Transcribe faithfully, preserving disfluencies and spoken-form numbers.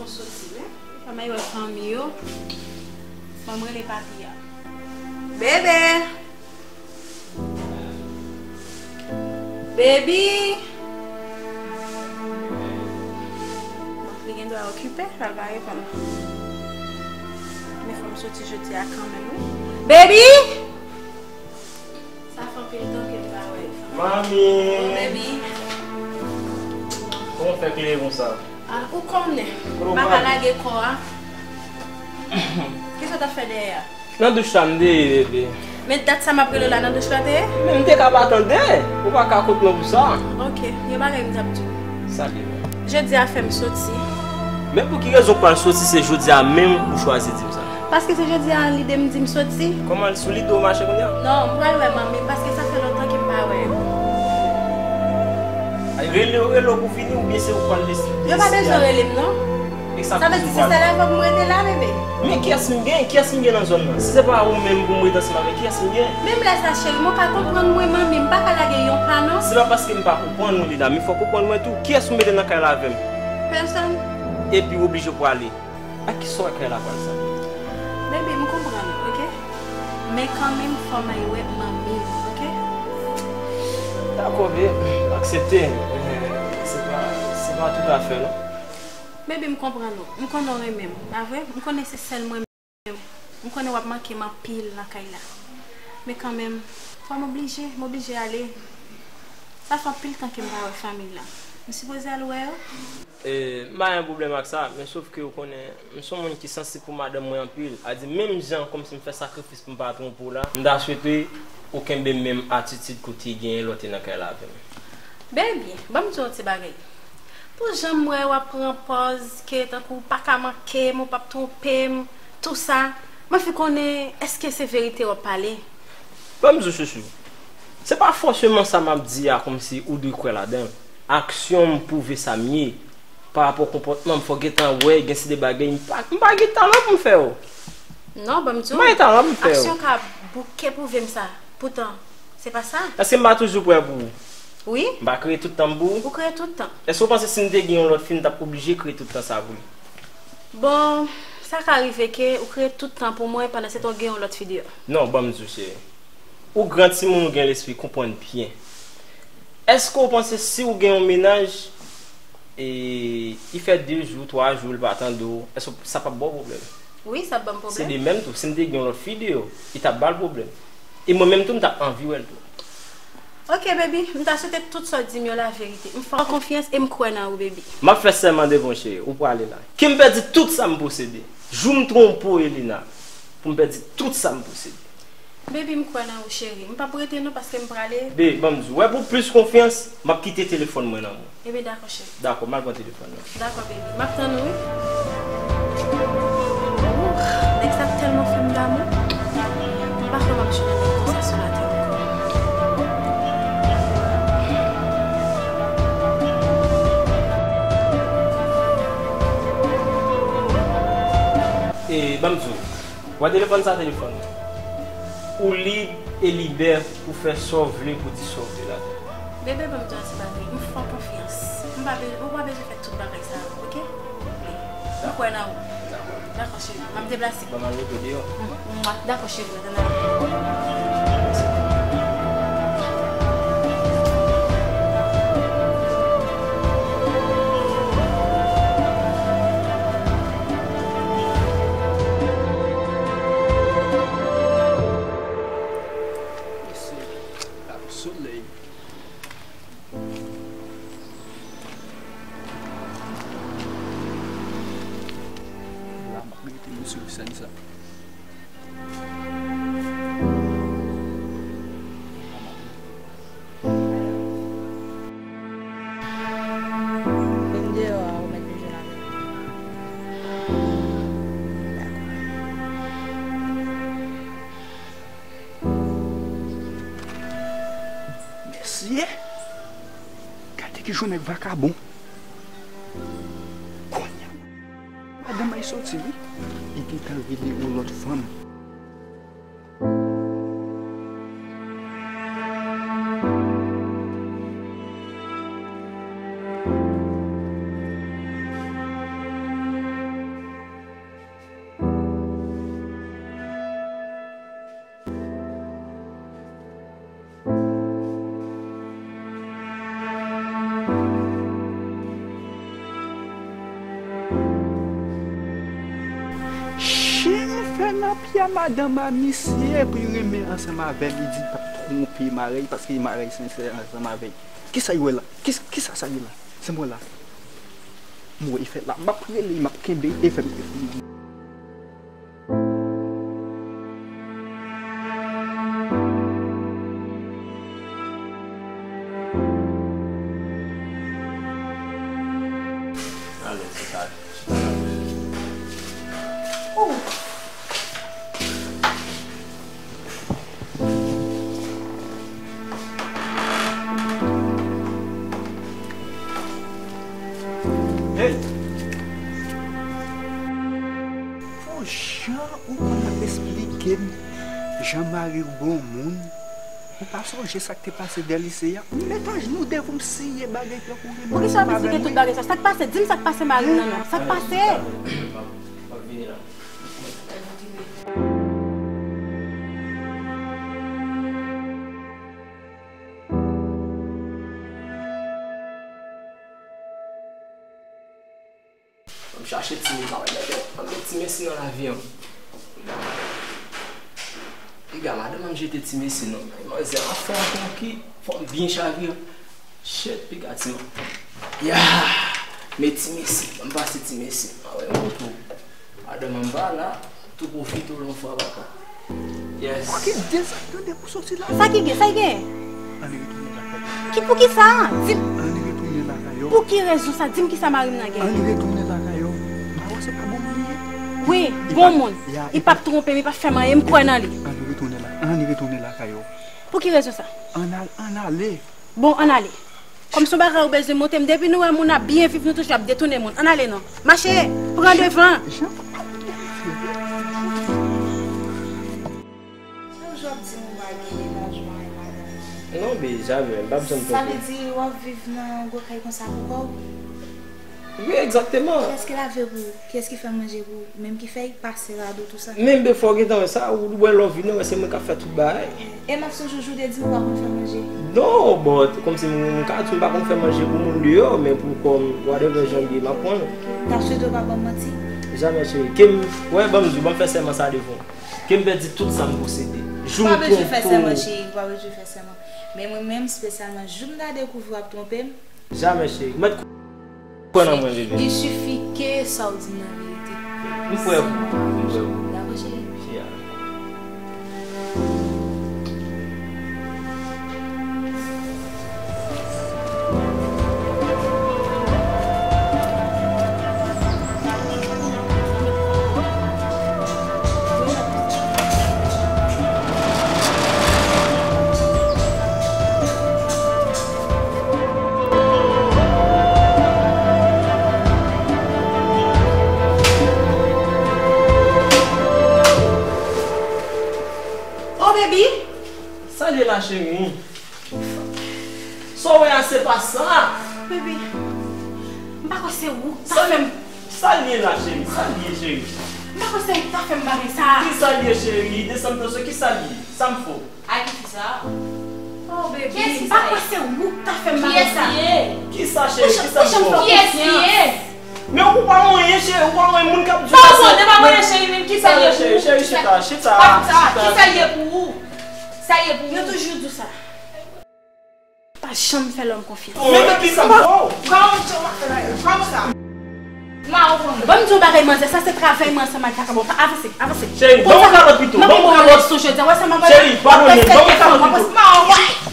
Soti, men. Fè m al wè fanmi yo. Ban m rele papi a. Bebe! Baby! Bon, li gen dwa okipe, l pa reponn. Men fò m soti jodi a kanmenm, wi. Baby! Sa fè anpil tan ke m pa wè fanmi. Mami! Bon, baby. Kòman w fè klere konsa? Ah, ou konnen. Kote w pa ka lage kò a. Kisa w t ap fè dèyè a? Nan douch la m te ye, bebe. Men dat sa m ap rele w la nan douch la te ye? Men m te ka pa tande. Ou pa ka kot mwen pou sa. Ok, gen bagay m t ap di w. Sa gen? Jodi a fè m soti. Men pou ki rezon w pral soti se jodi a menm ou chwazi di m sa? Paske se jodi a lide m di m soti. Kòman sou lide w mache kounye a? Non, m pral wè manmi m paske sa fè lontan ke m pa wè yo. Ay, rele yo, rele yo pou vini oubyen se ou k pral deside? Yo pa bezwen rele m non. Sa vle di se sèl avè w pou m rete la, bebe? Men kiyès m gen? Kiyès m gen nan zòn nan? Si se pa ou menm pou m rete ansanm avè, kiyès m gen? Menm lè sa, cheri, mwen pa konprann mwen, manmi, m pa ka lage yon pa non. Se pa paske m pa konprann ou, Lina, men fò w konprann mwen tou. Kiyès ou mete nan kay la avè m? Pèsonn. Epi w oblije pwale. Ak kisa w wè kay la pral sa? Bebe, m konprann ou, oke? Men kanmenm, fò m al wè manmi m, oke? Dakò, bebe, m aksepte. Eh, se pa, se pa tout afè, non. Bebe, m konprann ou. M konnen w renmen m, pa vre? M konnen se sèl mwen menm. M konnen w ap manke m anpil nan kay la. Men kanmenm, fò m oblije, m oblije ale. Sa fè anpil tan ke m pa wè fanmi la. M sipoze al wè yo? E, m pa gen pwoblèm ak sa, men sof ke w konnen, m se yon moun ki sansib pou madanm mwen anpil. A di, menm jan kòmsi m fè sakrifis pou m pa twonpe w la, m ta swete ou kenbe menm atitid ke w te genyen lè w te nan kay la avè m. Baby, ban m di w yon ti bagay. Pou jan m wè w ap pran pòz ke tankou w pa ka manke m, ou p ap twonpe m, tou sa, m anvi konnen èske se verite w ap pale? Ban m di w, chouchou, se pa fòseman sa m ap di a kòmsi ou dwe kwè ladan l. Aksyon m pwouve sa m ye. Pa rapò konpòtman m, fò w gentan wè, gen seri de bagay m pa, m pa gen talan pou m fè yo. Non, ban m di w, m pa gen talan pou m fè yo. Aksyon ka bouke pwouve m sa. Poutan, se pa sa. Èske m pa toujou prè pou ou? Wi. M pa kreye tout tan m pou ou? Ou kreye tout tan. Èske w panse si m te gen yon lòt fi, m t ap oblije kreye tout tan sa pou li? Bon, sa ka rive ke ou kreye tout tan pou mwen pandan se tan w gen yon lòt fi deyò. Non, ban m di w, cheri. Ou gran timoun, ou gen lespri, konprann byen. Èske w panse si w gen yon mennaj, e, li fè de jou, twa jou, li pa tande w, èske sa p ap ba w pwoblèm? Wi, sa ap ban m pwoblèm. Se de menm tou, si m te gen yon lòt fi deyò, li t ap ba l pwoblèm. E mwen menm tou, m t ap anvi wè l tou. Ok, baby, m ta swete tout sa w di m yo laverite. M fè w konfyans e m kwè nan ou, baby. M ap fè sèman devan w, cheri, ou prale la. Ke m pèdi tout sa m posede. Jou m twonpe w, Elina, pou m pèdi tout sa m posede. Baby, m kwè nan ou, cheri. M p ap rete non, paske m prale. Babe, ban m di w, wè, pou plis konfyans, m ap kite telefòn mwen nan men w. Ebyen, dakò, cheri. Dakò, m al pran telefòn nan. Dakò, baby. M ap tann ou, wi. Ouh, nèg sa tèlman fè m damou. M pa kwè m ap jwenn yon nèg konsa sou latè ankò. E, ban m di w, wè telefòn sa, telefòn mwen. Ou lib e libè pou fè sa w vle, pou di sa w vle ladan l. Bebe, ban m di w yon ti bagay. M fè w konfyans. M pa be-, ou pa bezwen fè tout bagay sa yo, oke? M kwè nan ou. Dakò. Dakò, cheri. M ap deplase. Ban m al rete deyò. Mwa. Dakò, cheri. Mwen tann ale. Mesye, la solèy. La, m ap rete m sou sèn sa. Vin deyò a, ou mèt vin jwenn avè m. Dakò. Mesye! Gade ki jan nèg vakabon. Kounye a, madanm May soti, wi. Li gentan rele yon lòt fanm. Di a madanm a misye pou l renmen ansanm avè m, li di l p ap twonpe mari l paske mari l sensè ansanm avè l. Kisa l wè la? Kis- Kisa sa ye la? Se mwen la. M wè efè la. M ap rele, m ap kenbe efè m. Ale, se sa. Hey! Pou jan ou konn ap esplike m jan mari w bon moun, ou pa sonje sa k te pase dè lise a? M met ajenou devan w, m siye bagay tankou renmen. Poukisa w ap esplike tout bagay sa? Sa k pase? Di m sa k pase mari m nan non. Sa k pase? M ap vini la. Ann chache ti mesye, ann met ti mesye nan lavi an. Piga madanm an jete ti mesye non. Manzè an fè yon konki, fò m byen chavire. Shit, piga ti man. Ya! Men ti mesye, ban m pase ti mesye. A wè, yon tou. Madanm an pa la, tou pwofite w yon fwa, papa. Yes. Ou gen de zak tande pou soti la. Sa ki gen? Sa ki gen? Ann retounen lakay yo. Ki, pou ki sa? Di m. Ann retounen lakay yo. Pou ki rezon sa? Di m ki sa mari m nan gen. Ann retounen lakay yo. M pa wè se pa bon moun li ye. Wi, bon moun. Li p ap twonpe m, li p ap fè m anyen, m kwè nan li. Ann retounen la, ann retounen lakay yo. Pou ki rezon sa? Ann al-, ann ale. Bon, ann ale. Kòm se yon bagay ou bezwen montre m, depi nou wè moun ap byen viv, nou toujou ap detounen moun. Ann ale non. Mache, pran devan. Jan, jan. Chak jou w ap di m ou pa gen detajman ak madanm nan. Non, bae, jamè. M p ap janm twonpe. Sa vle di w ap viv nan yon gwo kay konsa pou kò w? Wi, egzakteman. Kiyès ki lave pou ou? Kiyès ki fè manje pou ou? Menm ki fèy, pase, rado, tou sa? Menm defwa w gentan wè sa, ou wè lè w vini, w wè se mwen k ap fè tout bagay. E m ap sonje w jou te di m ou pa konn fè manje. Non, but, kòmsi m, m ka di m pa konn fè manje pou moun deyò, men pou kò m, whatever jan l ye, m ap pran l. T ap swete w pa ban m manti? Jamè, cheri. Ke m, wè, ban m di w, ban m fè sèman sa devan w. Ke m pèdi tout sa m posede. Jou m twonpe w. Ou pa bezwen fè sèman, cheri, ou pa bezwen fè sèman. Men mwen menm, espesyalman, jou m ta dekouvri w ap twonpe m, Jamè, cheri. Mèt kwè nan mwen, bebe. Il suffit ke sa w di m nan verite. M prè pou ou. M prè pou ou. Dakò, cheri. Cheri. Oh, baby! Sa l ye la, cheri? Sa w wè a, se pa sa. Baby, m pa kwè se ou k ta fè m. Sa l ye la, cheri? Sa l ye, cheri? M pa kwè se ou k ta fè m bagay sa. Ki sa l ye, cheri? Desann tansyon, ki sa l ye? Sa m fè w? Ay, ki fi sa? Oh, baby, m pa kwè se ou k ta fè m bagay sa. Kiyès li ye? Ki sa, cheri? Ki sa m fè w? Kiyès li ye? Men ou pa anyen, cheri, ou pa anyen, moun k ap di w sa. Bon, de pa mwen, cheri, men ki sa l ye pou ou? Cheri, chita, chita, chita. Ki sa l ye pou ou? Sa l ye pou ou? Yo toujou di w sa. Pa janm fè lòm konfyans. Men, men ki sa m fè w? Kòman w ap fè bagay? Kòman sa? Ban m di w bagay, manzè, sa se travay mwen ansanm ak vakabon. Pa avanse, avanse. Cheri, ban m yon kalòt pito. Ban m yon kalòt. Cheri, padone m. Ban m yon kalòt pito.